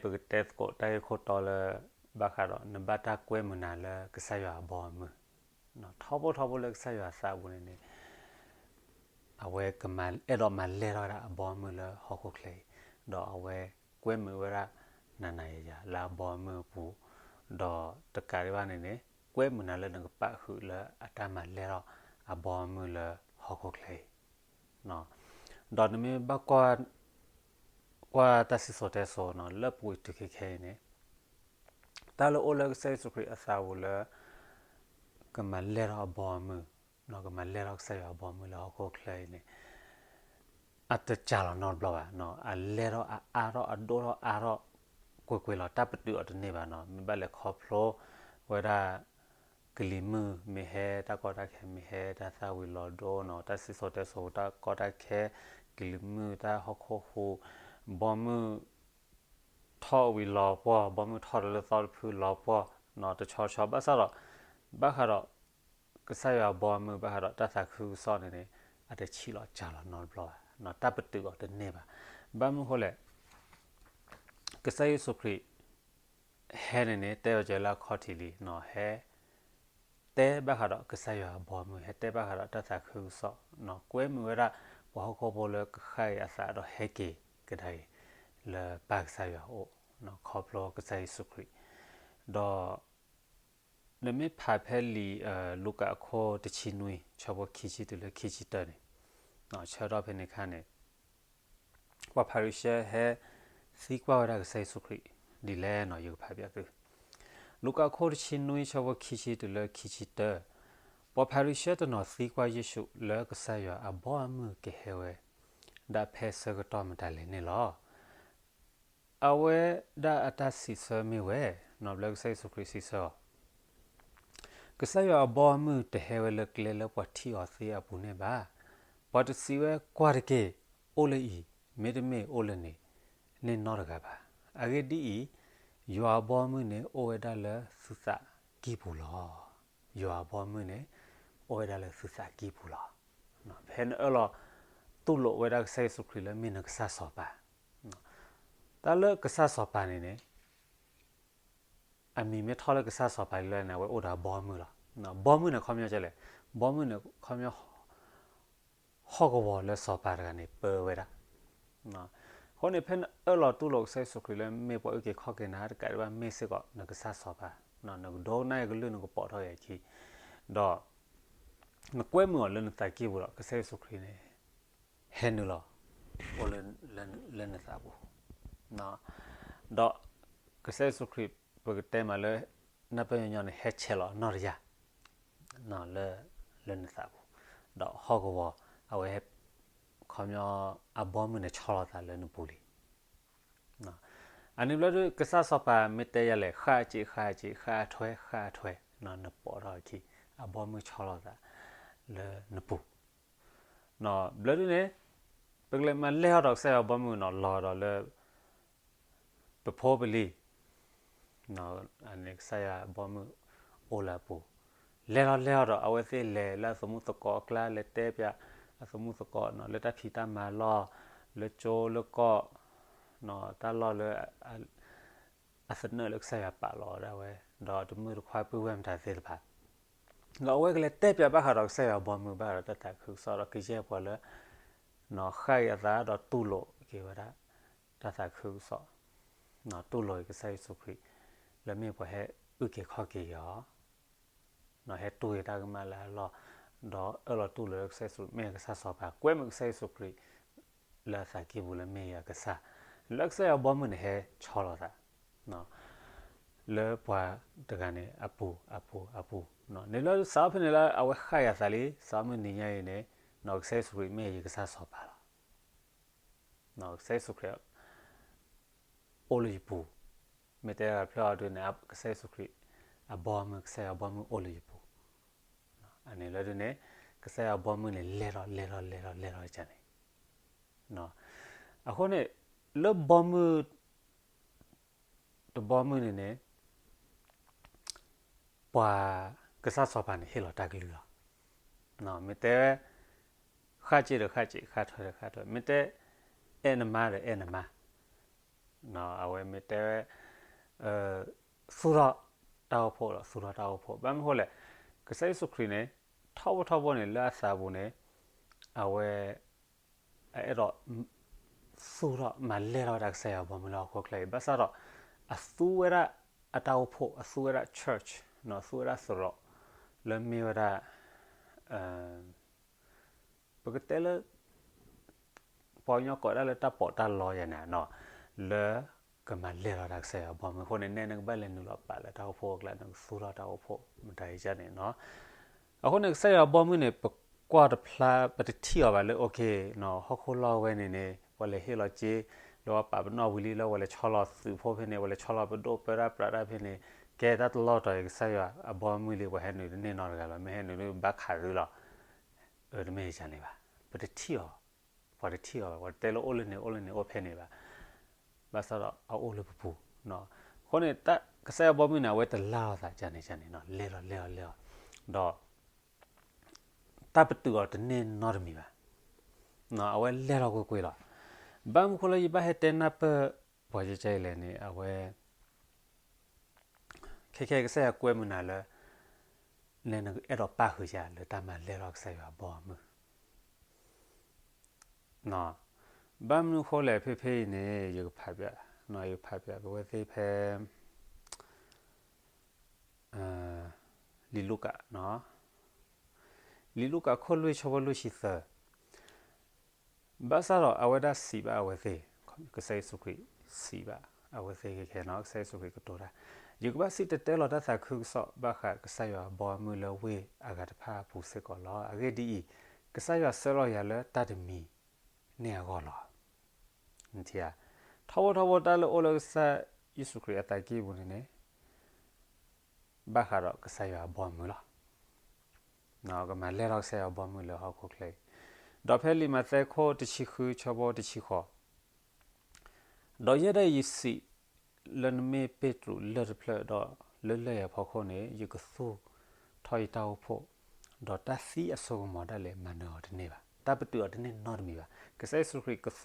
ပကတဲသကိးတၢ်ဂ့ၢ်ခိၣ်တီလၢ ဘၣ်ဃးဒီး နဘၣ်တၢ်ကွဲမုာ်နၤလၢကစၢ်ယွၤအဘီအမုၢ်, ထီဘိထီဘိလၢကစၢ်ယွၤအသးပူၤန့ၣ်န့ၣ် အဝဲကမၤအဲၣ်ဒိးမၤလဲၢ်ထီၣ်ဝဲဒၣ်အဘီအမုၢ်လၢဟီၣ်ခိၣ်ချၢအံၤ, ဒီးအဝဲကွဲမုာ်ဝဲဒၣ်နၤနၤယၤယၤလၢအဘီအမုၢ်အပူၤ, ဒီးတကးဒံးဘၣ်န့ၣ်န့ၣ် ကွဲမုာ်နၤလၢနကပာ်ဃုာ်လၢအတၢ်မၤလဲၢ်ထီၣ်အဘီအမုၢ်လၢဟီၣ်ခိၣ်ချၢအံၤ, ဒီးနမ့ၢ်ဘၣ်ကွၢ် ကွၢ်တၢ်စံၣ်စိၤတဲစိၤနီၤ လၢပူၤကွံာ်တုၤခဲခဲအံၤန့ၣ် တၢ်လၢအိၣ်လၢကစၢ်ယ့ၣ်ၡူးခရံာ်အသးပူၤလၢ ကမၤလဲၢ်ထီၣ်အဘီအမုၢ်, ကမၤလဲၢ်ထီၣ်ကစၢ်ယွၤအဘီအမုၢ်လၢဟီၣ်ခိၣ်ချၢအံၤန့ၣ် အတစှၤလီၤနီတဘျီဘၣ်. အလဲၢ်ထီၣ်အအါထီၣ်အဒိၣ်ထီၣ်အါထီၣ် ကွ့ၢ်ကွ့ၢ်လီၤ. တၢ်ပတုာ်အီၤတန့ၢ်ဘၣ်နီၤ. မ့ၢ်ဘၣ်လဲၤခီဖျိဝဲဒၣ် ကလံၤမုၢ်မ့ၢ်ဟဲ, တၢ်ကီတၢ်ခဲမ့ၢ်ဟဲ, တၢ်သၣ်ဝံၤလီၤဒိနီၤ, တၢ်စံၣ်စိၤတဲစိၤတၢ်ကီတၢ်ခဲ, ကလံၤမုၢ်တၢ်ဟီၣ်ခိၣ်ဟူး, ဘီမုၢ် ထီၣ်ဝံၤလီၤပှီၢ်, ဘီမုၢ်ထီၣ်တလၢသီတဖုလီၤပှီၢ်နီၤ, တဆီဆီဘၣ်ဆၣ်ဒီး ဘၣ်ဃးဒီး ကစၢ်ယွၤအဘီအမုၢ် ဘၣ်ဃးဒီးတၢ်သးခုကစီၣ်န့ၣ်န့ၣ် အတဆံးလီၤစှၤလီၤနီတဘျီဘၣ်. တၢ်ပတုာ်အီၤတန့ၢ်ဘၣ်. ဘၣ်မနုၤအဃိလဲၣ်, ကစၢ်ယ့ၣ်ၡူးခရံာ် ဟဲန့ၣ်န့ၣ် တဲအီၤကဲလၢအခီၣ်ထံးလံနီၤ, ဟဲ တဲဘၣ်ဃးဒီးကစၢ်ယွၤအဘီအမုၢ်, ဟဲတဲဘၣ်ဃးဒီးတၢ်သးခုကစီၣ်နီၤ, ကွဲမုာ်ဝဲဒၣ် ပှၤဟီၣ်ခိၣ်ဖိလၢကဃၣ်က့ၤအသးဒီးဟဲက့ၤကဒါက့ၤ လၢပၢ်ကစၢ်ယွၤအအိၣ်, ခီဖျိကစၢ်ယ့ၣ်ၡူးခရံာ်, ဒီး နမ့ၢ်ဖးဖဲလံာ် လူၤကၣ်အခိၣ်တဆံနွံ ဆၢဖိခံဆံတုၤလၢခံဆံတၢန့ၣ်, ဆၢကတီၢ်ဖဲန့ၣ်အခါန့ၣ် ပှၤဖၤရံၤၡဲဟဲသံကွၢ်ဝဲဒၣ်ကစၢ်ယ့ၣ်ၡူးခရံာ်ဒ်လဲၣ်နီၤ, ယကဖးပၠးသု, လူၤကၣ်အခိၣ်တဆံနွံ ဆၢဖိခံဆံတုၤလၢခံဆံတၢ, ပှၤဖၤရံၤၡဲတနီၤသံကွၢ်ယ့ၣ်ၡူးလၢကစၢ်ယွၤအဘီအမုၢ်ကဟဲဝဲ ဒၣ်ဖဲဆၢကတီၢ်မတၤလဲၣ်န့ၣ်လီၤ. အဝဲဒၣ်အတၢ်စံးဆၢမ့ၢ်ဝဲ, နီၤဘျၢကစၢ်ယ့ၣ်ၡူးခရံာ်စံးဆၢအီၤ, ကစၢ်ယွၤအဘီအမုၢ်တဟဲဝဲလၢကျဲလၢပှၤထံၣ်အီၤသ့အပူၤန့ၣ်ဘၣ်. ပှၤတစံးဝဲကွၢ်တက့ၢ်, အိၣ်လၢအံၤ, မ့တမ့ၢ်အိၣ်လၢန့ၣ်, န့ၢ်နီတဂၤဘၣ်. အဂ့ၢ်ဒ်အံၤ, ယွၤအဘီအမုၢ်န့ၣ်အိၣ်ဝဲဒၣ်လၢသုသးကံၢ်ပူၤလီၤ. ယွၤအဘီအမုၢ်န့ၣ် အိၣ်ဝဲဒၣ်လၢသုသးကံၢ်ပူၤလီၤ. ဖဲနအၢၣ်လီၤတူၢ်လိာ်ဝဲဒၣ်ကစၢ်ယ့ၣ်ၡူးခရံာ်လၢမ့ၢ်နကစၢ်စီၤပၤ, တၢ်လၢကစၢ်စီၤပၤန့ၣ်န့ၣ် အမံၤမ့ၢ်ထီၣ်လၢကစၢ်စီၤပၤလံလီၤန့ၣ် အဝဲအိၣ်ဒီးအဘီအမုၢ်လီၤ. ဘီမုၢ်န့ၣ်ခီပညီကဲလဲၣ်, ဘီမုၢ်န့ၣ်ခီပညီ ဟီၣ်ကဝီၤလၢစီၤပၤတဂၤန့ၣ်ပၢဝဲဒၣ်. အဃိန့ၣ် ဖဲနအၢၣ်လီၤတူၢ်လိာ်ကစၢ်ယ့ၣ်ၡူးခရံာ်လၢမ့ၢ်ပှၤအုၣ်က့ၤခီၣ်က့ၤနၤတကးဒံးဘၣ် မ့ၢ်စ့ၢ်ကီးနကစၢ်စီၤပၤ, နကဒိကနၣ်အကလုၢ် နကပိာ်ထီၣ်က့ၤအခံ, ဒီး နကွဲမုာ်အီၤလၢနသးကံၢ်ပူၤဒီး ကစၢ်ယ့ၣ်ၡူးခရံာ်န့ၣ် ဟဲနုာ်လီၤ အိၣ်လၢနသးပူၤ, ဒီးကစၢ်ယ့ၣ်ၡူးခရံာ် ပကတဲမးလၢ နၢ်ပၢၢ်ညီညီန့ၣ် ဟဲဆဲးလီၤအနီၢ်တယၢ် လၢနသးပူၤ, ဒီးဟီၣ်ကဝီၤ အဝဲ ခီပညီ အဘီမုၢ်န့ၣ်ဆီလီၤသးလၢနပူၤလံ. အန့ၣ်ဘျီဒုး ကစၢ်စီၤပၤမ့ၢ်တဲယၤလဲၣ် ဃၣ်အစ့း ဃၣ်အစ့း ဃၣ်အထွဲ ဃၣ်အထွဲ နပိာ်ထီၣ်အခံ အဘီမုၢ်ဆီလီၤသးလၢနပူၤ, ဘျီဒုးန့ၣ် ပကလဲၤမၤလဲၢ်ထီၣ်ဒီးကစၢ်ယွၤအဘီမုၢ်နီၤ လီၤဒီးလၢ ပဖိပလံၤ ကစၢ်ယွၤအဘီမုၢ်အိၣ်လၢအပူၤ, လဲၤထီၣ်လဲၤထီၣ်ဒီး အဝဲသ့ၣ်လဲၤလၢအသမူသကိးအကျါ လဲၤတဲပၠးအသမူသကိးနီၤ လၢတၢ်ဖံးတၢ်မၤလီၢ် လၢကၠိလၢကီၢ် တၢ်လီၢ်လၢ အသနၢၣ်လၢကစၢ်ယွၤပာ်လီၤဒၣ်ဝဲ ဒီးတမုၢ်တခွါပုၢ်ဝဲၢ်မတၤသ့ၣ်တဖၣ်, ဒီးအဝဲကလဲၤတဲပၠးဘၣ်ဃးဒီးကစၢ်ယွၤအဘီမုၢ် ဘၣ်ဃးဒီးတၢ်သးခုကစီၣ် ဒီးကယဲၢ်ပှၤလၢ ဃၣ်က့ၤအသးဒီးတူၢ်လိာ်က့ၤဝဲဒၣ် တၢ်သးခုကစီၣ်, တူၢ်လိာ်က့ၤကစၢ်ယ့ၣ်ၡူးခရံာ် လၢမ့ၢ်ပှၤဟဲအုၣ်က့ၤခီၣ်က့ၤအီၤ ဟဲတူၢ်က့ၤတၢ်ကမၣ်လၢအလီၢ်, ဒီးအၢၣ်လီၤတူၢ်လိာ်လၢကစၢ်ယ့ၣ်ၡူးမ့ၢ်ကစၢ်စီၤပၤ ကွဲမုာ်ကစၢ်ယ့ၣ်ၡူးခရံာ် လၢအသးကံၢ်ပူၤလၢမ့ၢ်ယကစၢ်, လၢကစၢ်ယွၤဘီမုၢ်န့ၣ်ဟဲဆီလီၤသး လၢပှၤတဂၤန့ၣ်အပူၤ အပူၤ အပူၤ, န့ၣ်လၢစးထီၣ်ဖဲန့ၣ်လၢအဝဲဃၣ်က့ၤအသးလံ စးထီၣ်မုၢ်နံၤညါအံၤန့ၣ် ကစၢ်ယ့ၣ်ၡူးခရံာ်မ့ၢ်ယကစၢ်စီၤပၤလီၤ. ကစၢ်ယ့ၣ်ၡူးခရံာ် အိၣ်လၢယပူၤ, မ့ၢ်တဲဖျါအီၤဒုးန့ၣ် ကစၢ်ယ့ၣ်ၡူးခရံာ် အဘီအမုၢ် ကစၢ်ယွၤအဘီအမုၢ်အိၣ်လၢယပူၤ, အန့ၣ်လၢဒုးန့ၣ် ကစၢ်ယွၤအဘီအမုၢ်န့ၣ် လဲၢ်ထီၣ် လဲၢ်ထီၣ် လဲၢ်ထီၣ် လဲၢ်ထီၣ်ကန့ၣ်, အဃိန့ၣ် လၢဘီမုၢ် တဘီမုၢ်န့ၣ်န့ၣ် ပှၤကစၢ်စီၤပၤန့ၣ်ဟ့ၣ်လီၤတၢ်ကလုၢ်လီၤ. မ့ၢ်တဲ ဃၣ်စ့းဒီးဃၣ်စ့း ဃၣ်ထွဲဒီးဃၣ်ထွဲ, မ့ၢ်တဲ အဲၣ်နမါဒီးအဲၣ်နမါ, အဝဲမ့ၢ်တဲဝဲ သူၣ်ထီၣ်တၢ်အိၣ်ဖှိၣ်လီၤ, သူၣ်ထီၣ်တၢ်အိၣ်ဖှိၣ်. ဘၣ်မနုၤဃိလဲၣ်, ကစၢ်ယ့ၣ်ၡူးခရံာ်န့ၣ် ထီဘိထီဘိန့ၣ် လၢအသးပူၤန့ၣ် အဝဲ အအဲၣ်ဒိး သူၣ်ထီၣ်မၤလဲၢ်ထီၣ်ဝဲဒၣ်ကစၢ်ယွၤအဘီအမုၢ်လၢဟီၣ်ခိၣ်ချၢအံၤ, ဘၣ်ဆၣ်ဒီး အသူဝဲဒၣ်အတၢ်အိၣ်ဖှိၣ်, အသူဝဲဒၣ် church, အသူဝဲဒၣ်သရိာ် လၢမ့ၢ်ဝဲဒၣ် ပကတဲလၢ ပှၤကညီကိးဒၣ်လၢတၢ်ပီးတၢ်လီယၤန့ၣ်နီၤ, လၢကမၤလဲၢ်ထီၣ်တၢ်ကစၢ်ယွၤအဘီအမုၢ်အဃိန့ၣ် နဲနကဘၣ်လဲၤနုာ်လီၤပာ်လၢတၢ်အိၣ်ဖှိၣ်အကျါ, နကသူၣ်ထီၣ်တၢ်အိၣ်ဖှိၣ်မတၤအံၤန့ၣ်နီၤ. အဃိန့ၣ် ကစၢ်ယွၤအဘီအမုၢ်န့ၣ် ပကွၢ်တဖျါ ပတထံၣ်အီၤဘၣ်လၢ okay နီၤ, ဟီၣ်ခိၣ်လီၢ်ဝဲန့ၣ်န့ၣ် ပှၤလဲၤဟ့ၣ်လီၤစ့ လၢပှၤပာ်ပနီၣ်ဝံၤလံ လၢပှၤလဲၤဆီလီၤသုးဖိဖဲန့ၣ်, ပှၤလဲၤဆီလီၤပဒိၣ်ပၢတၢ်ပြးတၢ်ဖဲန့ၣ်, ကဲတၢ်တလီၢ်တီၤအံၤ ကစၢ်ယွၤအဘီအမုၢ်လံ ပှၤဟဲနုာ်တန့ၢ်နီတဂၤလီၤ, မ့ၢ်ဟဲနုာ်ဒုးဘၣ်ခးသုလီၤ. အၢ တမ့ၢ်ယၤန့ၣ်ဘၣ်. ပတထံၣ်အီၤ, ပှၤတထံၣ်အီၤဘၣ်, ပှၤတတဲလၢအိၣ်လၢန့ၣ် အိၣ်လၢန့ၣ် အိၣ်ဖဲန့ၣ်ဘၣ်. ဘၣ်ဆၣ်ဒီးအအိၣ်လၢပပူၤ. အဃိန့ၣ် ကစၢ်ယွၤအဘီအမုၢ်န့ၣ် အဝဲတလၢ်အီၤသးကန့ၣ်ကန့ၣ်နီၤ, လဲၢ်လီၤလဲၢ်လီၤလဲၢ်လီၤ, ဒီး တၢ်ပတုာ်အီၤတန့ၢ်နီတမံၤဘၣ်. အဝဲလဲၢ်ထီၣ်ကွ့ၢ်ကွ့ၢ်လီၤ. ဘၣ်မနုၤဃိလၢယဘၣ်ဟဲတဲနၢ်ပၢၢ် ပှၤယကဲအံၤလဲၣ်န့ၣ် အဝဲ ခဲခဲကစၢ်ယွၤကွဲမုာ်နၤလၢ နဲနအဲၣ်ဒိးပၣ်ဃုာ်ယၤလၢတၢ်မၤလဲၢ်ထီၣ်ကစၢ်ယွၤအဘီအမုၢ်. ဘၣ်မနုၤဃိလဲၣ် ဖဲဖဲအံၤန့ၣ် ယကဖးပျး, ယကဖးပျးပဝဲသ့ၣ်ဖဲ လံာ်လူၤကၣ်, လံာ်လူၤကၣ်ခိၣ်လွံၢ်ဆၢဖိလွံၢ်ဆံသၢ, ဘၣ်ဆၣ်ဒီးအဝဲဒၣ်စံးဘၣ်အဝဲသ့ၣ်, ကစၢ်ယ့ၣ်ၡူးခရံာ်စံးဘၣ်အဝဲသ့ၣ်ခဲခဲနီၤ, ကစၢ်ယ့ၣ်ၡူးခရံာ်ကတိၤတၢ်, ယကဘၣ်စံၣ်တဲၤတဲလီၤတၢ်သးခုကစီၣ်ဘၣ်ဃးကစၢ်ယွၤအဘီအမုၢ်လၢဝ့ၢ်အဂၤတဖၣ်အပူၤစ့ၢ်ကီးလီၤ. အဂ့ၢ်ဒ်အံၤ, ကစၢ်ယွၤဆှၢလီၤယၤလၢတၢ်တမံၤန့ၣ်အဂီၢ်လီၤ. ထီဘိထီဘိတၢ်လၢအိၣ်လၢကစၢ်ယ့ၣ်ၡူးခရံာ်အသးကံၢ်ပူၤန့ၣ်န့ၣ် ဘၣ်ဃးဒီးကစၢ်ယွၤအဘီအမုၢ်လီၤ. ကမၤလဲၢ်ထီၣ်ကစၢ်ယွၤအဘီအမုၢ်လၢဟီၣ်ခိၣ်ချၢအံၤ, ဒီးဖဲလံာ်မးသဲခိၣ်တဆံဃုဆၢဖိတဆံဃိး, ဒီးယဲဒၣ်အံၤယစံးလၢနမ့ၢ်ပ့းတရူးလၢၢ်တဖျၢၣ်, ဒီးလၢလၢၢ်ယၤဖီခိၣ်န့ၣ် ယကသူၣ်ထီၣ်ယတၢ်အိၣ်ဖှိၣ်, ဒီးတၢ်သံအစိကမီၤဒၣ်လဲာ်မၤနၢၤအီၤတန့ၢ်ဘၣ်, တၢ်ပတုာ်အီၤတန့ၢ်နီတမံၤဘၣ်. ကစၢ်ယ့ၣ်ၡူးခရံာ်က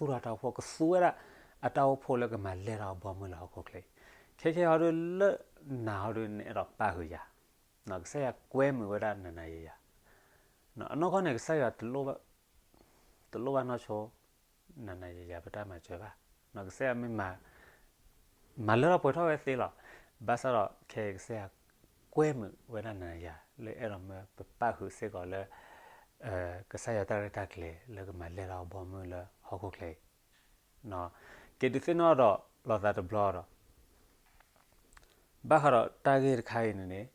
သူၣ်ထီၣ်တၢ်အိၣ်ဖှိၣ်, ကသူဝဲဒၣ်အတၢ်အိၣ်ဖှိၣ်လၢကမၤလဲၢ်ထီၣ်အဘီအမုၢ်လၢဟီၣ်ခိၣ်ချၢအံၤ, ခဲခဲဟီဒုးလၢနၤဟီဒုးနအဲၣ်ဒိးပၣ်ဃုာ်ယၤ, ကစၢ်ယွၤကွဲမုာ်ဝဲဒၣ်နၤနၤယၤယၤ, အနီၢ်ကီၢ်န့ၣ် ကစၢ်ယွၤ တလိၣ်ဘၣ်နီၢ်ဆိ နၤနၤယၤယၤပတၢ်မၤစၢၤဘၣ်. ကစၢ်ယွၤမ့ၢ်မၤ မၤလၢထီၣ်ပှဲၤထီၣ်ဝဲသ့လီၤ. ဘၣ်ဆၣ်ဒီးခဲကစၢ်ယွၤကွဲမုာ်ဝဲဒၣ်နၤယၤ လၢအဲၣ်ဒိးမၢပပၣ်ဃုာ်စ့ၢ်ကီးလၢ ကစၢ်ယွၤတၢ်ရဲၣ်တၢ်ကျဲၤလၢကမၤလဲၢ်ထီၣ်အဘီအမုၢ်လၢဟီၣ်ခိၣ်ချၢအံၤ, က့ၤဒုးသ့ၣ်နီၣ်ဒီးလီၤသးတဘျီဒီး ဘၣ်ဃးဒီးတၢ်ဂ့ၢ်တခါအံၤန့ၣ်န့ၣ်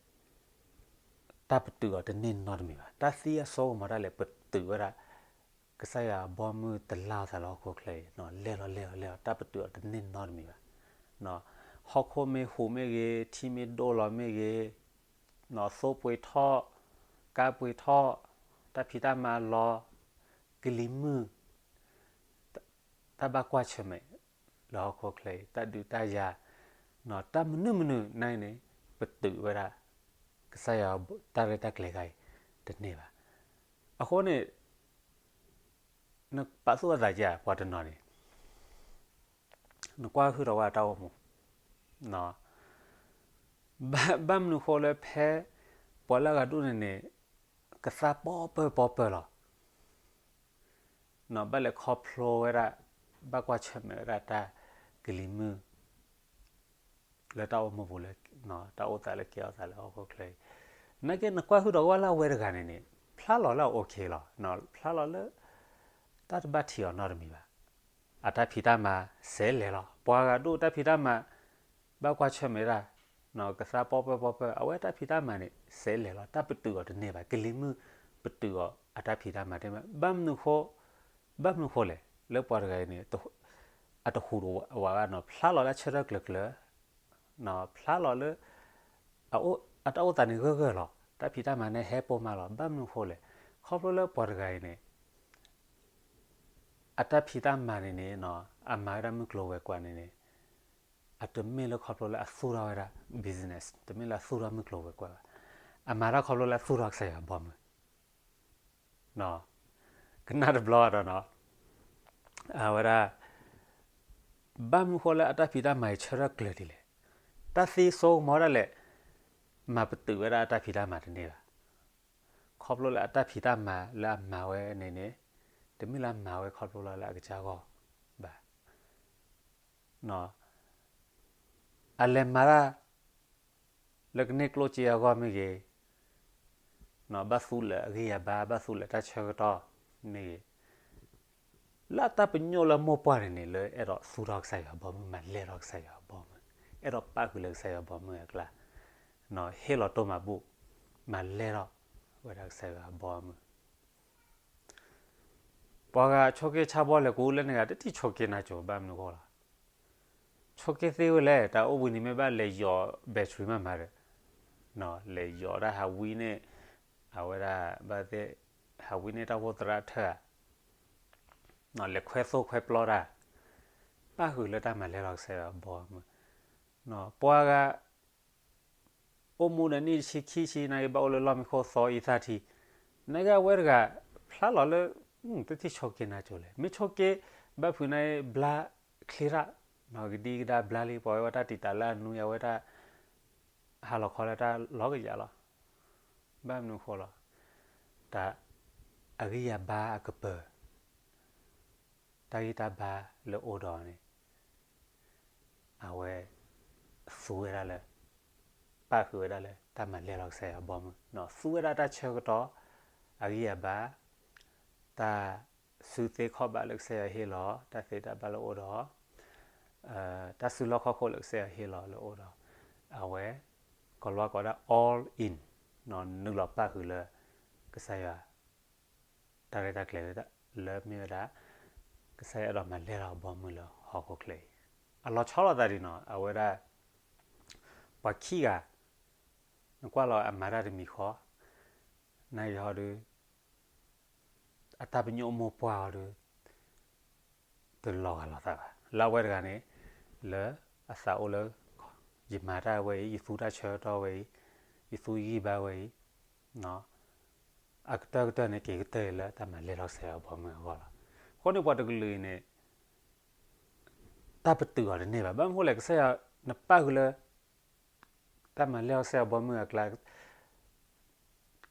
တၢ်ပတုာ်အီၤတန့ၢ်နီတမံၤဘၣ်. တၢ်သံအစိကမီၤဒၣ်လဲာ်ပတုာ်ဝဲဒၣ် ကစၢ်ယွၤအဘီအမုၢ်တလၢ်အသးလၢဟီၣ်ခိၣ်ချၢအံၤ, လဲၢ်လီၤလဲၢ်လီၤလဲၢ်လီၤ, တၢ်ပတုာ်အီၤတန့ၢ်နီတမံၤဘၣ်. ဟီၣ်ခိၣ်မ့ၢ်ဟူးမ့ၢ်ဂ့ၤ, ထံမ့ၢ်ဒိၣ်လီၤမ့ၢ်ဂ့ၤ, သိပှ့ၤထီၣ်, ကါပှ့ၤထီၣ်, တၢ်ဖံးတၢ်မၤလီၤ, ကလံၤမုၢ် တၢ်ဘၣ်ကွၢ်ဆၢၣ်မဲာ်လၢဟီၣ်ခိၣ်ချၢအံၤ, တၢ်ဒုးတၢ်ယၤ, တၢ်မနုၤမနုၤန့ၣ်န့ၣ် ပတုာ်ဝဲဒၣ် ကစၢ်ယွၤတၢ်ရဲၣ်တၢ်ကျဲၤတခါအံၤတန့ၢ်ဘၣ်. အဃိန့ၣ် နပာ်သူၣ်အသးက့ၤ ပှၤတနီၤန့ၣ် နကွၢ်ဟုၣ်ထီၣ်ဝဲအတၢ်အိၣ်မူ, ဘၣ်မနုၤဃိလၢဖဲ ပှၤလၢအဂၤဒိၣ်န့ၣ်န့ၣ် ကသါပီပၢၢ်ပီပၢၢ်လီၤ. ဘၣ်လဲၤခီဖျိဝဲဒၣ်, ဘၣ်ကွၢ်ဆၢၣ်မဲာ်ဝဲဒၣ်တၢ်ကလံၤမုၢ် လၢတၢ်အိၣ်မူပူၤလၢ တၢ်အိၣ်သးလၢကဲထီၣ်သးလၢဟီၣ်ခိၣ်ချၢအံၤ, နာ်က့နကွၢ်ဟုၣ်ထီၣ်ဝဲလၢအဝဲတဂၤန့ၣ်န့ၣ် ဖျါလီၤလၢအ okay လီၤ. ဖျါလီၤလၢ တၢ်တဘၣ်ထံးအီၤနီတမံၤဘၣ်. အတၢ်ဖံးတၢ်မၤစဲးလဲၤလီၤ. ပှၤဂၤဒိၣ်တၢ်ဖံးတၢ်မၤ ဘၣ်ကွၢ်ဆၢၣ်မဲာ်တၢ် ကသါပီပၢၢ်ပီပၢၢ်, အဝဲတၢ်ဖံးတၢ်မၤန့ၣ် စဲးလဲၤလီၤ. တၢ်ပတုာ်အီၤတန့ၢ်ဘၣ်. ကလံၤမုၢ်ပတုာ်အီၤအတၢ်ဖံးတၢ်မၤတန့ၢ်ဘၣ်. ဘၣ်မနုၤဃိ, ဘၣ်မနုၤဃိလဲၣ်, လၢပှၤတဂၤအံၤန့ၣ် အတဟူးဝးဘၣ်နီၤ, ဖျါလီၤလၢအဆၢထၢၣ်ကျၢၤကျၢၤ, ဖျါလီၤလၢ အတၢ်အိၣ်သးန့ၣ်ဂၢၢ်ဂၢၢ်လီၤ. တၢ်ဖံးတၢ်မၤန့ၣ်ဟဲပိာ်မးလီၤ. ဘၣ်မနုၤဃိလဲၣ်, ခီဖျိလၢပှၤတဂၤအံၤန့ၣ် အတၢ်ဖံးတၢ်မၤန့ၣ်န့ၣ် အမၤဝဲဒၣ်မုၢ်ကျိၤဝဲၤကွာ်န့ၣ်န့ၣ် အတမ့ၢ်လၢခီဖျိလၢအသူၣ်ထီၣ်ဝဲဒၣ် business, တမ့ၢ်လၢအသူၣ်ထီၣ်မုၢ်ကျိၤဝဲၤကွာ်ဘၣ်. အမၤတၢ်ခီဖျိလၢအသူၣ်ထီၣ်ကစၢ်ယွၤအဘီအမုၢ် ကနၣ်တဘျီဒီးနီၤ, အဝဲဒၣ် ဘၣ်မနုၤဃိလၢအတၢ်ဖံးတၢ်မၤအံၤဆၢထၢၣ်ကျၢၤဒ်လဲၣ်. တၢ်သ့စိကမီၤဒၣ်လဲာ် မၤပတုာ်ဝဲဒၣ်အတၢ်ဖံးတၢ်မၤတန့ၢ်ဘၣ်. ခီဖျိလၢအတၢ်ဖံးတၢ်မၤလၢအမၤဝဲန့ၣ်န့ၣ် တမ့ၢ်လၢအမၤဝဲခီဖျိလၢအကစၢ်ဂီၢ်ဘၣ်. အလဲၤမၤတၢ် လၢကန့ၢ်ကျိၣ်စ့အဂီၢ်မ့ၢ်ဂ့ၤ, ဘၣ်သူလၢအဂံၢ်အဘါ, ဘၣ်သူလၢတၢ်ဆၢကတီၢ်မ့ၢ်ဂ့ၤ, လၢတၢ်ပညိၣ်လၢမိၢ်ပှၢ်န့ၣ်န့ၣ် လၢအဲၣ်ဒိးသူၣ်ထီၣ်ကစၢ်ယွၤအဘီအမုၢ်, မၤလဲၢ်ထီၣ်ကစၢ်ယွၤအဘီအမုၢ်, အဲၣ်ဒိးပၣ်ဃုာ်လၢကစၢ်ယွၤအဘီအမုၢ်အကျါ, ဟ့ၣ်လီၤတိၢ်မၤဘူၣ်, မၤလဲၢ်ထီၣ်ဝဲဒၣ်ကစၢ်ယွၤအဘီအမုၢ်. ပှၤဂၤဆိးက့ဆါဘီလဲၤကူလၢန့ၣ်ဂၤ တထံၣ်ဆိးက့နၤကိၤဘၣ်မနုၤအဃိလီၤ. ဆိးက့သ့ဝဲလဲၣ်, တၢ်အိၣ်ဘှံးနံၤမ့ၢ်ဘၣ်လဲၤယိး battery မးမးဒီး, လဲၤယိးတၢ်ဟးဝံန့ၣ်, အဝဲဒၣ်ဘၣ်သ့ၣ်, ဟးဝံန့ၣ်တၢ်ဖိသရၣ်ထၢၣ်ဧါ, လဲၤခွဲသိၣ်ခွဲပျီတၢ်, ပၣ်ဃုာ်လၢတၢ်မၤလဲၢ်ထီၣ်ကစၢ်ယွၤအဘီအမုၢ်. ပှၤဂၤ အိၣ်မူဒီးနံၣ်တဆံခံဆံ နာ်က့ဘၣ်အိၣ်လၢလီၢ်မံခိၣ်သီအံၤသၣ်ထံ, နာ်က့အဝဲတဂၤ ဖျါလီၤလၢ တထံၣ်ဆိးက့နၤကိၤလဲၣ်, မ့ၢ်ဆိးက့ ဘၣ်ဖုးနာ်က့ဘျါချ့ရၣ်, ကဒံကဒါဘျါလံ, ပှၤဝဲဝဲတၢ်တံာ်တာ်လၢအနွံ အဝဲတၢ် ဟးလီၤခီလၢတၢ်လီၤကယၤလီၤ. ဘၣ်မနုၤအဃိလီၤ. တၢ်အဂံၢ်အဘါအကပၤ တၢ်ဂံၢ်တၢ်ဘါလၢအိၣ်ဒီးန့ၣ် အဝဲသူဝဲဒၣ်လၢ ပၣ်ဃုာ်ဝဲဒၣ်လၢတၢ်မၤလဲၢ်လီၤကစၢ်ယွၤအဘီအမုၢ်, သူဝဲဒၣ်တၢ်ဆၢကတီၢ်, အဂံၢ်အဘါ, တၢ်စုသ့ခီၣ်ဘၣ်လၢကစၢ်ယွၤဟ့ၣ်လီၤ, တၢ်သ့တၢ်ဘၣ်လၢအိၣ်ဒီး တၢ်စုလီၢ်ခီၣ်ခိၣ်လၢကစၢ်ယွၤဟ့ၣ်လီၤလၢအိၣ်ဒီး အဝဲ ကိးလီၤကိးဝဲဒၣ် all in, နုာ်လီၤပၣ်ဃုာ်လၢ ကစၢ်ယွၤ တၢ်ရဲၣ်တၢ်ကျဲၤလၢမ့ၢ်ဝဲဒၣ် ကစၢ်ယွၤအဲၣ်ဒိးမၤလဲၢ်ထီၣ်အဘီအမုၢ်လၢဟီၣ်ခိၣ်ချၢအံၤ, အလီၤဆီလိာ်သးဒ်နီၤ အဝဲဒၣ် ပှၤခံဂၤ နကွၢ်လီၤအမၤတၢ်တမံၤဃီ နာ်က့ဟီဒီး အတၢ်ပညိၣ်မိၢ်ပှၢ်အီၤဒီး တလီၤဂာ်လိာ်သးဘၣ်. လၢအဝဲတဂၤန့ၣ် လၢအသးအိၣ်လၢ ယမၤတၢ်ဝဲအံၤ, ယသူတၢ်ဆၢကတီၢ်ဝဲအံၤ, ယသူယဂံၢ်ဘါဝဲအံၤ, အကတၢၢ်ကတၢၢ်န့ၣ် က့ၤကတၢၢ်လၢတၢ်မၤလဲၢ်ထီၣ်ကစၢ်ယွၤအဘီအမုၢ်အဂီၢ်လီၤ. အဃိန့ၣ်ပှၤတကလုာ်အံၤန့ၣ် တၢ်ပတုာ်အီၤတန့ၢ်ဘၣ်. ဘၣ်မနုၤဃိလဲၣ်, ကစၢ်ယွၤ နပၣ်ဃုာ်လၢ တၢ်မၤလဲၢ်ထီၣ်ကစၢ်ယွၤအဘီအမုၢ်အကျါ,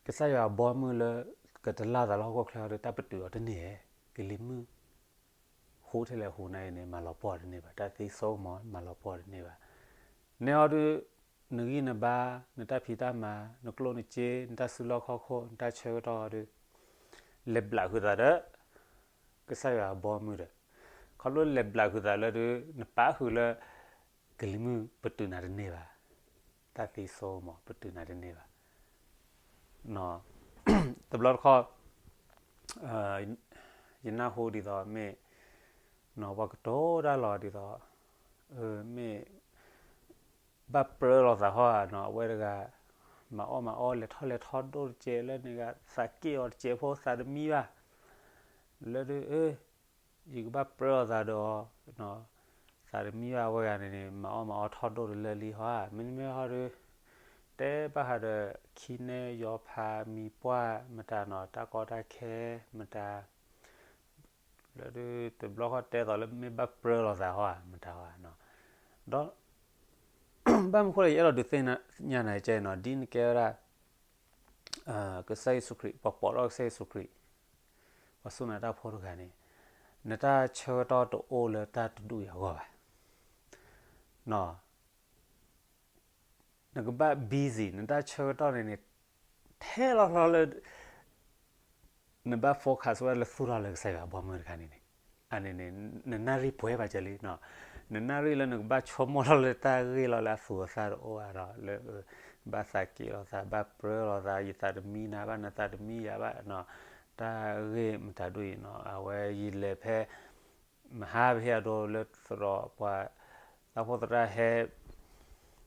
ကစၢ်ယွၤအဘီအမုၢ်လၢ ကတလၢ်သးလၢဟီၣ်ခိၣ်ချၢအီၤဒီး တၢ်ပတုာ်အီၤတန့ၢ်ဧါ. ကလံၤမုၢ် ဟူထဲလဲၣ်ဟူနာ်အံၤန့ၣ် မၤလီၤပှီၢ်တန့ၢ်ဘၣ်, တၢ်သ့စိကမီၤ မၤလီၤပှီၢ်တန့ၢ်ဘၣ်. နဲအီၤဒီး နဂံၢ်နဘါ, နတၢ်ဖံးတၢ်မၤ, နကျိၣ်နစ့, နတၢ်စုလီၢ်ခီၣ်ခိၣ်, နတၢ်ဆၢကတီၢ်အီၤဒီး လဲၤဘျးဃုာ်သးဒီး ကစၢ်ယွၤအဘီအမုၢ်ဒီး, ခီဖျိလဲၤဘျးဃုာ်သးလၢဒီး နပၣ်ဃုာ်လၢ ကလံၤမုၢ်ပတုာ်နၤတန့ၢ်ဘၣ်, တၢ်သ့စိကမီၤပတုာ်နၤတန့ၢ်ဘၣ်. တဘျီတခီၣ် ယနၢ်ဟူဒ်သိးမ့ၢ် ပှၤကတိၤတၢ်လီၤဒ်သိး မ့ၢ် ဘၣ်ပြၢလိာ်သးဟီဧါနီၤ, အဝဲတဂၤ မၤအီၣ်မၤအီ လဲၤထီၣ်လဲၤထီဒိၣ်တစဲးလၢန့ၣ်ဂၤ သးက့ၣ်အီၤတစဲးဖိသးတမံဘၣ်, လၢဒုး ယကဘၣ်ပြၢလိာ်သးဒီးအီၤ, သးတမံဘၣ်ဝဲဂၤန့ၣ်န့ၣ် မၤအီၣ်မၤအီထီၣ်ဒိၣ်တလၢလံဟီဧါ, မ့တမ့ၢ်ဟီဒီး တဲဘၣ်ဃးဒီး ခံနဲယီၤဖးမံၤပှၢ်မတၤနီၤ, တၢ်ကီတၢ်ခဲမတၤ လၢဒုးတဘျီဃီတဲသိးလၢမ့ၢ်ဘၣ်ပြၢလိာ်သးဟီဧါ မတၤဟီဧါနီၤ, ဒီး ဘၣ်မနုၤဃိလဲၣ် ယအဲၣ်ဒိးဒုးသ့ၣ်ညါနၤကဲနီၤ, ဒ်နကဲဝဲဒၣ် ကစၢ်ယ့ၣ်ၡူးခရံာ်, ပှၤပိာ်ထီၣ်ကစၢ်ယ့ၣ်ၡူးခရံာ်, ပှၤစူၢ်နာ်တၢ်ဖိတဂၤန့ၣ်, နတၢ်ဆၢကတီၢ်တအိၣ်လၢတၢ်တဒူၣ်အံၤအဂီၢ်ဘၣ်. နကဘၣ် busy, နတၢ်ဆၢကတီၢ်န့ၣ်န့ၣ် ထဲလီၤလီၤလၢ နဘၣ် focus ဝဲလၢသူၣ်ထီၣ်လၢကစၢ်ယွၤအဘီအမုၢ်တခါန့ၣ်န့ၣ်, အန့ၣ်န့ၣ် နနၣ်ရံၣ်ပှဲၤဘၣ်ကဲလံ, နနၣ်ရံၣ်လၢနကဘၣ်ဆိကမိၣ်ထီၣ်လၢတၢ်ဂ့ၢ်လီၤလၢအသူၣ်အသးတအိၣ်ဘၣ်ဒီး လၢ ဘၣ်သးက့ၣ်လိာ်သး, ဘၣ်ပြၢလိာ်သး, ယသးတမံနၤဘၣ်, နသးတမံယၤဘၣ်, တၢ်ဂ့ၢ်မတၤဒိၣ်အံၤနီၤ, အဝဲယလဲၤဖဲ မဟါပဟ့ၣ်အဒိလၢသရိာ်ပှၤ သးဖိသရၣ်ဟဲ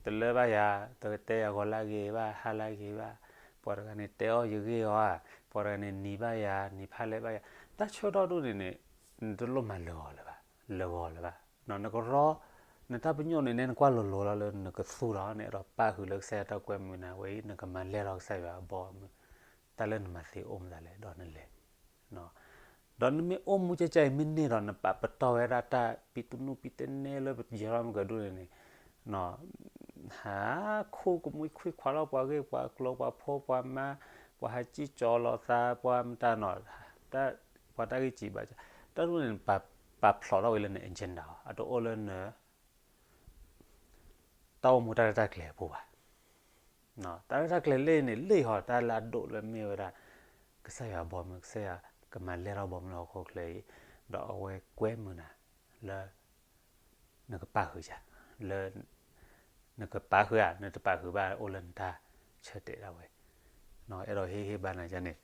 တလၢဘၣ်ယၤ, တကတဲယၤဂီၤလၢဂ့ၤဘၣ်, ဟါလၢဂ့ၤဘၣ်, ပှၤတဂၤန့ၣ်တဲအီၣ်ယဂ့ၢ်အီၤဧါ, ပှၤတဂၤန့ၣ်နံၤဘၣ်ယၤ, နံၤဖးလဲၢ်ဘၣ်ယၤ, တၢ်ဆၢကတီၢ်ဒိၣ်န့ၣ်န့ၣ် နတလိၣ်မၤလၢာ်ဂီၤလၢၤဘၣ်, လၢာ်ဂီၤလၢၤဘၣ်. နကရီ နတၢ်ပညိၣ်န့ၣ် နဲနကွၢ်လိၤလိၤလီၤလၢနကသူၣ်ထီၣ်န့ၣ် အဲၣ်ဒိးပၣ်ဃုာ်လၢကစၢ်ယွၤတၢ်ကွဲမုာ်နၤဝဲအံၤ နကမၤလဲၢ်ထီၣ်ကစၢ်ယွၤအဘီအမုၢ်, တၢ်လၢနမၤသ့အိၣ်မတၤလဲၣ် ဒီးနလဲၤ ဒီးနမ့ၢ်အိၣ်မူကဲကဲအံၤမ့ၢ်န့ၢ်ဒီး နပာ်ပတီၢ်ဝဲဒၣ်တၢ်ပံးတနူၢ်ပံးတနဲလၢပယဲၢ်ထီၣ်မုၢ်ကဒူၣ်န့ၣ်န့ၣ်, ဟးခိၣ်ကမှံခွံခွးလီၤပှၤဂ့ၢ်ပှၤကျိၤ ပှၤဖိပှၤမါ, ပှၤဟးစံၣ်ကၠီလီၤသး ပှၤမတၤနီၤ, တၢ်, ပှၤတၢ်ဂ့ၢ်စံးဘၣ်, တၢ်တဖၣ်န့ၣ် ပာ်ဖျိးထီၣ်ဝဲလၢန agenda အီၤ အတအိၣ်လၢန တၢ်အိၣ်မူတၢ်ရဲၣ်တၢ်ကျဲၤအပူၤဘၣ်. တၢ်ရဲၣ်တၢ်ကျဲၤလၢန့ၣ် လၢဟီတၢ်လၢအဒိၣ်လၢမ့ၢ်ဝဲဒၣ် ကစၢ်ယွၤဘီမုၢ်, ကစၢ်ယွၤကမၤလဲၢ်ထီၣ်ဘီမုၢ်လၢဟီၣ်ခိၣ်ချၢအံၤ, ဒီးအဝဲကွဲမုာ်နၤလၢ နကပာ်ဃုာ်ဧါ, လၢ နကပာ်ဃုာ်ဧါ နတပာ်ဃုာ်ဘၣ် အိၣ်လၢနတၢ်ဆၢတဲာ်ဒၣ်ဝဲ, အဲၣ်ဒိးဟ့ၣ်ဂံၢ်ဘါနၤယန့ၣ်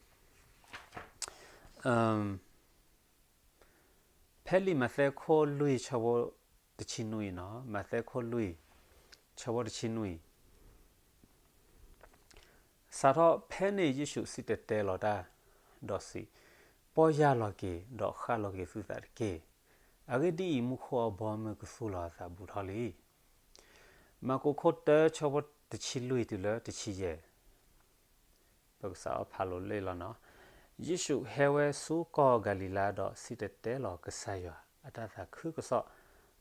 ဖဲလံာ်မးသဲခိၣ်လွံၢ်ဆၢဖိတဆံနွံအံၤနီၤ, မးသဲခိၣ်လွံၢ် ဆၢဖိတဆံနွံအံၤ, စးထီၣ်ဖဲန့ၣ်ယ့ၣ်ၡူးစံၣ်တဲၤတဲလီၤတၢ်, ဒီးစံး, ပီၢ်ယၢ်လီၤက့ၤ ဒီးဃၣ်လီၤက့ၤသုသးတက့ၢ်. အဂ့ၢ်ဒ်အံၤ, မူခိၣ်အဘီအမုၢ်ကသူၣ်လီၤအသးဘူးထီၣ်လံ. မၢ်ကူးခိၣ်တၢဆၢဖိတဆံလွံၢ်တုၤလၢတဆံယဲၢ် ပကစးထီၣ်ဖးလိၤလံလီၤနီၤ. ယ့ၣ်ၡူးဟဲဝဲဆူကီၢ်ဂၤလံၤလါ ဒီးစံၣ်တဲၤတဲလီၤကစၢ်ယွၤအတၢ်သးခုကစီၣ်,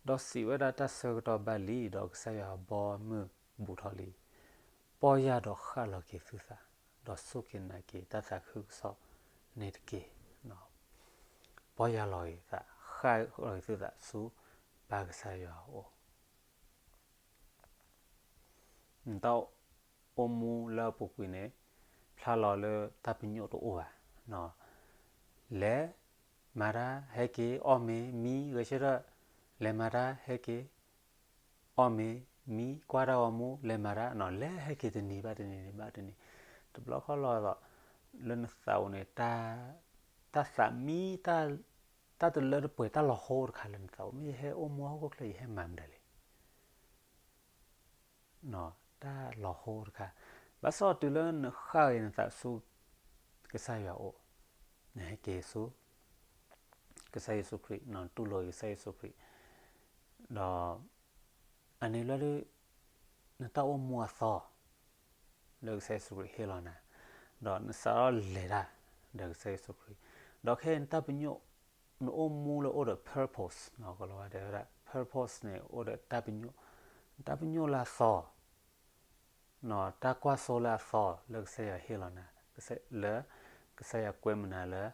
ဒီးစံးဝဲဒၣ် တၢ်ဆၢကတီၢ်ဘၣ်လံ, ဒီးကစၢ်ယွၤအဘီအမုၢ်ဘူးထီၣ်လံ. ပီၢ်ယၢ်ဒီးဃၣ်လီၤက့ၤသုသး, ဒီးစူၢ်က့ၤနာ်က့ၤတၢ်သးခုကစီၣ်န့ၣ်တက့ၢ်. ပီၢ်ယၢ်လီၤက့ၤသး, ဃၣ်လီၤက့ၤသုသးဆူပၢ်ကစၢ်ယွၤအအိၣ် နတၢ်အိၣ်မူလၢအပူၤကွံာ်န့ၣ် ဖျါလီၤလၢတၢ်ပညိၣ်တအိၣ်ဘၣ်. လဲၤမၤတၢ် ဟဲက့ၤအီၣ်မ့ၤမံ ဂဲၤဆၢထၢၣ်, လဲၤမၤတၢ် ဟဲက့ၤ အီၣ်မ့ၤမံ ကွၢ်တၢ်ဂီၤမူ လဲၤမၤတၢ်, လဲၤဟဲက့ၤတနံၤဘၣ်တနံၤ တနံၤဘၣ်တနံၤ, တဘျီခီလီၤသး လၢနသးအိၣ်န့ၣ် တၢ်သးမံ တၢ်တလၢတပှဲၤ တၢ်လီၤဟိတခါလၢနသးအိၣ် မ့ၢ်ယဟဲအိၣ်မူဟီၣ်ခိၣ်ချၢ ယဟဲမၤမနုၤလဲၣ် တၢ်လီၤဟိတခါ, ဘၣ်ဆၣ်တုၤလၢနဃၣ်က့ၤနသးဆူ ကစၢ်ယွၤအအိၣ်, နဟဲက့ၤဆူ ကစၢ်ယ့ၣ်ၡူးခရံာ်, တူၢ်လိာ်က့ၤကစၢ်ယ့ၣ်ၡူးခရံာ်, ဒီး အန့ၣ်လၢ နတၢ်အိၣ်မူအသီ လၢကစၢ်ယ့ၣ်ၡူးခရံာ်ဟ့ၣ်လီၤနၤ, ဒီးနစးထီၣ်လဲၤတၢ် ဒီးကစၢ်ယ့ၣ်ၡူးခရံာ်, ဒီးခဲအံၤနတၢ်ပညိၣ် နအိၣ်မူလၢအိၣ်ဒီး purpose ကလီၤဝဲဒၣ် purpose န့ၣ် အိၣ်ဒီးတၢ်ပညိၣ်, တၢ်ပညိၣ်လၢအသီ တၢ်ကွၢ်စိလၢအသီ လၢကစၢ်ယွၤဟ့ၣ်လီၤနၤ, လၢကစၢ်ယွၤကွဲမုာ်နၤလၢ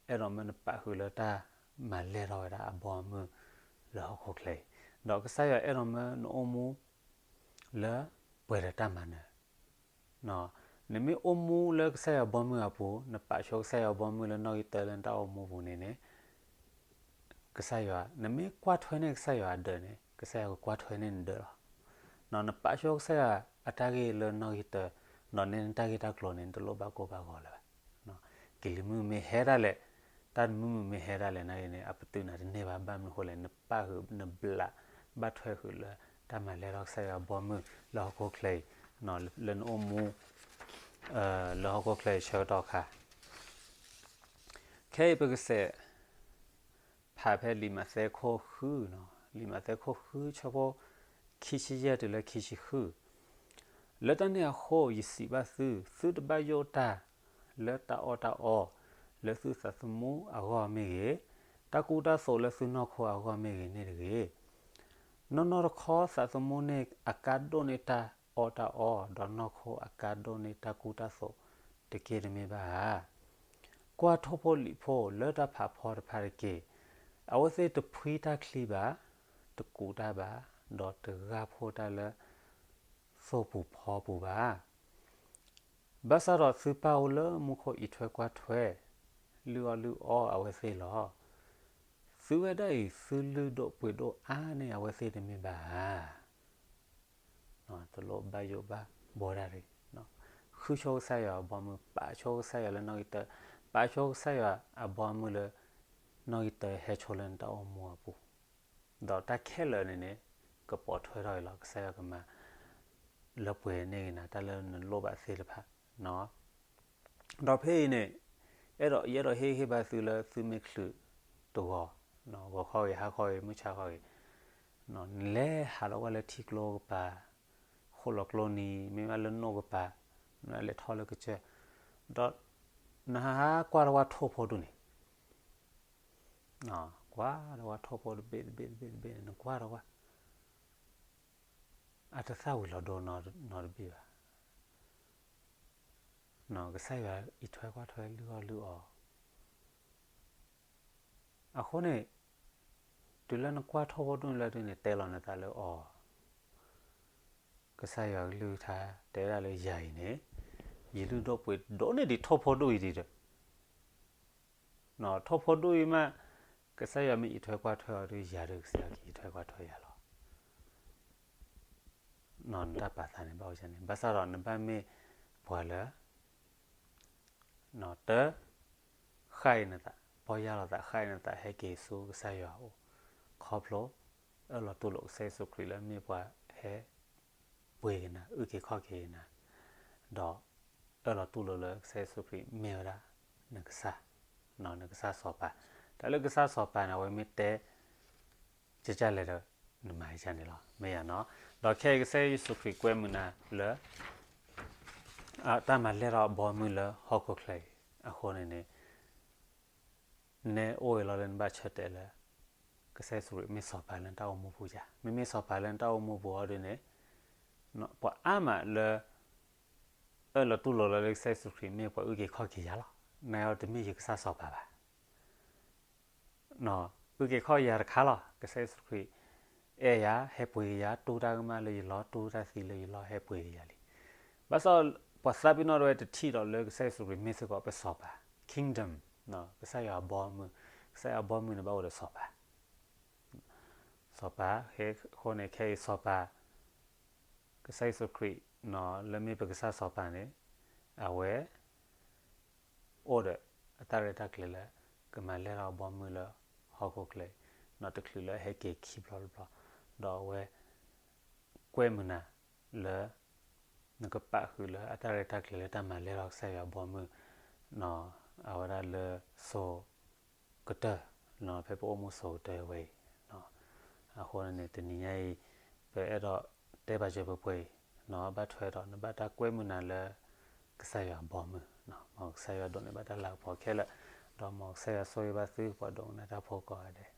အဲၣ်ဒိးမၢနပာ်ဃုာ်လၢတၢ်မၤလဲၢ်ထီၣ်ဝဲဒၣ်အဘီအမုၢ်လၢဟီၣ်ခိၣ်ချၢအံၤ, ဒီးကစၢ်ယွၤအဲၣ်ဒိးမၢနအိၣ်မူ လၢပှဲၤဒီးတၢ်မၤနၢၤ နမ့ၢ်အိၣ်မူလၢကစၢ်ယွၤဘီမုၢ်အပူၤ, နပာ်ဆိကစၢ်ယွၤဘီမုၢ်လၢနီၣ်ဂံၢ်တၢလၢနတၢ်အိၣ်မူပူၤန့ၣ်န့ၣ်, ကစၢ်ယွၤ, နမ့ၢ်ကွၢ်ထွဲန့ၢ်ကစၢ်ယွၤအဒၢးန့ၣ် ကစၢ်ယွၤကကွၢ်ထွဲန့ၢ်နဒၢးလီၤ. နပာ်ဆိကစၢ်ယွၤအတၢ်ဂ့ၢ်လၢနီၣ်ဂံၢ်တၢ, ဒီးန့ၢ်နတၢ်ဂ့ၢ်တၢ်ကျိၤန့ၣ် နတလိၣ်ဘၣ်ကိၢ်ဘၣ်ဂီၤလၢၤဘၣ်. ကလံၤမုၢ်မ့ၢ်ဟဲဒၣ်လဲာ်, တၢ်မုာ်မုာ်မ့ၢ်ဟဲဒၣ်လဲာ်န့ၣ်န့ၣ် အပတုာ်နၤတန့ၢ်ဘၣ်, ဘၣ်မနုၤအဃိလဲၣ်, နပာ်ဃုာ်နဘျးဘၣ်ထွဲဃုာ်လၢတၢ်မၤလဲၢ်ထီၣ်ကစၢ်ယွၤဘီမုၢ်လၢဟီၣ်ခိၣ်ချၢအံၤ, လၢနအိၣ်မူ လၢဟီၣ်ခိၣ်ချၢအံၤဆၢကတီၢ်အခါ, ခဲအံၤပကစဲး ဖးဖဲလံာ်မးသဲခိၣ်ဃု, လံာ်မးသဲခိၣ်ဃုဆၢဖိ ခံဆံယဲၢ်တုၤလၢခံဆံဃု, လၢတၢ်န့ၣ်အဃိ ယစံးဘၣ်သု, သုတဘၣ်ယိၣ်တၢ်လၢတၢ်အီၣ်တၢ်အီ, လၢသုသးသမူအဂီၢ်မ့ၢ်ဂ့ၤ, တၢ်ကူတၢ်သိးလၢသုနီၢ်ခိအဂီၢ်မ့ၢ်ဂ့ၤန့ၣ်တဂ့ၤ. နီၢ်နီၢ်တခီသးသမူန့ၣ်အကါဒိၣ်န့ၢ်တၢ်အီၣ်တၢ်အီ, ဒီးနီၢ်ခိအကါဒိၣ်န့ၢ်တၢ်ကူတၢ်သိးတက့ၢ်တမ့ၢ်ဘၣ်ဧါ. ကွၢ်ထိၣ်ဖိလံာ်ဖိလၢတၢ်ဖးဖီတဖၣ်တက့ၢ်. အဝဲသ့ၣ်တဖှံတၢ်ချံဘၣ်, တကူးတၢ်ဘၣ်, ဒီးတဂၢ်ဖှိၣ်တၢ်လၢသိပူၤဖီပူၤဘၣ်. ဘၣ်ဆၣ်ဒီးသုပၢ်အိၣ်လၢမူခိၣ်အံးထွဲကွၢ်ထွဲ, လုၢ်အီၣ်လုၢ်အီအဝဲသ့ၣ်လီၤ. သုဝဲဒၣ်အံၤ သုလုၢ်ဒိၣ်ပှ့ၤဒိၣ်အါန့ၢ်အဝဲသ့ၣ်တမ့ၢ်ဘၣ်ဧါ. တလိၣ်ဘၣ်ယိၣ်ဘၣ်ဘှီတၢ်တဂ့ၤ. ဃုဆိကစၢ်ယွၤအဘီအမုၢ်, ပာ်ဆိကစၢ်ယွၤလၢနီၣ်ဂံၢ်တၢ, ပာ်ဆိကစၢ်ယွၤအဘီအမုၢ်လၢ နီၣ်ဂံၢ်တၢဟဲဆိလၢနတၢ်အိၣ်မူအပူၤ, ဒီးတၢ်ခဲလၢာ်န့ၣ်န့ၣ် ကပိာ်ထွဲထီၣ်အံၤလီၤ. ကစၢ်ယွၤကမၤလၢပှဲၤန့ၢ်ဂ့ၤနၤ တၢ်လၢနလိၣ်ဘၣ်သ့ၣ်တဖၣ် ဒီးဖဲအံၤန့ၣ် အဲၣ်ဒိး ယအဲၣ်ဒိးဟ့ၣ်ဂံၢ်ဟ့ၣ်ဘါသုလၢသုမ့ၢ်ချုးတဂီၤ, ဂီၤခီဂ့ၤ, ဟါခီဂ့ၤ, မုၢ်ဆါခီဂ့ၤ, နလဲၤဟးထီၣ်ကွၢ်လၢထံကျိကပၤ, ဃိၣ်လီၤကျိနံၤ, မ့ၢ်ဘၣ်လၢနိၣ်ကပၤ, နလဲၤထီၣ်လၢကစၢၢ်, ဒီးနဟးကွၢ်ထီၣ်ကွၢ်ထိၣ်ဖိဒူၣ်န့ၣ် ကွၢ်ဒီးဝဲထိၣ်ဖိတဘ့ၣ်တဘ့ၣ်တဘ့ၣ်တဘ့ၣ်န့ၣ် နကွၢ်ဒီးဝဲ, အတသၣ်ဝံၤလီၤဒိနီတဘ့ၣ်ဘၣ်. ကစၢ်ယွၤအံးထွဲကွၢ်ထွဲလုၢ်အီၣ်လုၢ်အီ. အဃိန့ၣ် တုၤလၢနကွၢ်ထိၣ်ဖိဒိၣ်န့ၣ်လၢဒုန့ၣ် တဲလီၤနသးလၢအီၤ, ကစၢ်ယွၤကလုၢ်ကထါ တဲဒၣ်လၢယၤအံၤန့ၣ် ယလုၢ်ဒိၣ်ပှ့ၤဒိၣ်န့ၢ်ဒံးထိၣ်ဖိဒိၣ်အံၤဒံးဒီး ထိၣ်ဖိဒိၣ်အံၤမး ကစၢ်ယွၤမ့ၢ်အံးထွဲကွၢ်ထွဲအီၤဒီး ယၤဒီးကစၢ်ယွၤကအံးထွဲကွၢ်ထွဲယၤလီၤ. နတၢ်ပာ်သးန့ၣ်ဘၣ်အိၣ်န့ၣ် ဘၣ်ဆၣ်ဒီးနဘၣ်မ့ၢ်ပှၤလၢ တ ဃၣ်အံၤနသး ပီၢ်ယၢ်လီၤသး ဃၣ်အံၤနသး ဟဲက့ၤဆူကစၢ်ယွၤအအိၣ် ခီဖျိ အၢၣ်လီၤတူၢ်လိာ်ကစၢ်ယ့ၣ်ၡူးခရံာ်လၢမ့ၢ်ပှၤဟဲပှ့ၤက့ၤနၤ အုၣ်က့ၤခီၣ်က့ၤနၤ ဒီး အၢၣ်လီၤတူၢ်လိာ်လၢကစၢ်ယ့ၣ်ၡူးခရံာ်မ့ၢ်ဝဲဒၣ် နကစၢ်, နကစၢ်စီၤပၤ, တၢ်လၢကစၢ်စီၤပၤန့ၣ် အဝဲမ့ၢ်တဲ ကကၢ်လဲၣ်ဒီး နမၤကန့ၣ်လီၤ မ့ၢ်ယၤနီၤ. ဒီးခဲအံၤကစၢ်ယ့ၣ်ၡူးခရံာ်ကွဲမုာ်နၤလၢ တၢ်မၤလဲၢ်ထီၣ်အဘီအမုၢ်လၢဟီၣ်ခိၣ်ချၢအံၤ အဃိန့ၣ်န့ၣ် နဲအိၣ်အံၤလီၤလၢနဘၣ်ဆၢတဲာ်လၢ ကစၢ်ယ့ၣ်ၡူးခရံာ်မ့ၢ်စီၤပၤလၢနတၢ်အိၣ်မူပူၤဧါ. မ့မ့ၢ်စီၤပၤလၢနတၢ်အိၣ်မူပူၤအီၤဒ်န့ၣ် ပှၤအါမးလၢ အၢၣ်လီၤတူၢ်လိာ်လီၤလၢကစၢ်ယ့ၣ်ၡူးခရံာ်မ့ၢ်ပှၤအုၣ်က့ၤခီၣ်က့ၤယၤလီၤ. နတမ့ၢ်ယကစၢ်စီၤပၤဘၣ်. အုၣ်က့ၤခီၣ်က့ၤယၤတခါလီၤ. ကစၢ်ယ့ၣ်ၡူးခရံာ် အဲၣ်ယၤ ဟဲပှ့ၤက့ၤယၤ တူၢ်တၢ်ကမၣ်လၢယလီၢ် တူၢ်တၢ်သံလၢယလီၢ် ဟဲပှ့ၤက့ၤယၤလံ. ဘၣ်ဆၣ် ပှၤသးပ့ၤနီၣ်ဒၣ်ဝဲတထံၣ်ဒီးလၢကစၢ်ယ့ၣ်ၡူးခရံာ်မ့ၢ်စ့ၢ်ကီးပစီၤပၤ kingdom ကစၢ်ယွၤအဘီအမုၢ်, ကစၢ်ယွၤအဘီအမုၢ်န့ၣ်ဘၣ်အိၣ်ဒီးစီၤပၤ စီၤပၤ အဃိန့ၣ် ခဲအံၤစီၤပၤ ကစၢ်ယ့ၣ်ၡူးခရံာ် လၢမ့ၢ်ပကစၢ်စီၤပၤန့ၣ် အဝဲ အိၣ်ဒီးအတၢ်ရဲၣ်တၢ်ကျဲၤလၢ ကမၤလဲၢ်ထီၣ်အဘီအမုၢ်လၢဟီၣ်ခိၣ်ချၢအံၤ တချုးလၢအဟဲက့ၤခံဘျီတဘျီ, ဒီးအဝဲ ကွဲမုာ်နၤလၢ နကပာ်ဃုာ်လၢအတၢ်ရဲၣ်တၢ်ကျဲၤလၢတၢ်မၤလဲၢ်ထီၣ်ကစၢ်ယွၤအဘီအမုၢ် အဝဲဒၣ်လၢစိၤကတၢၢ် ဖဲပအိၣ်မူစိၤကတၢၢ်ဝဲအံၤ အဃိန့ၣ် တနံၤညါအံၤ ပအဲၣ်ဒိးတဲဘၣ်စၢၤပှဲၤပှဲၤအံၤ ဘၣ်ထွဲဒီး နဘၣ်တၢ်ကွဲမုာ်နၤလၢ ကစၢ်ယွၤအဘီအမုၢ်, မ်ကစၢ်ယွၤဒိးန့ၢ်ဘၣ်တၢ်လၤကပီၤခဲလၢာ်, ဒီးမ်ကစၢ်ယွၤဆိၣ်ဂ့ၤဘၣ်သုပှၤဒိကနၣ်တၢ်ဖိကိးဂၤဒဲး.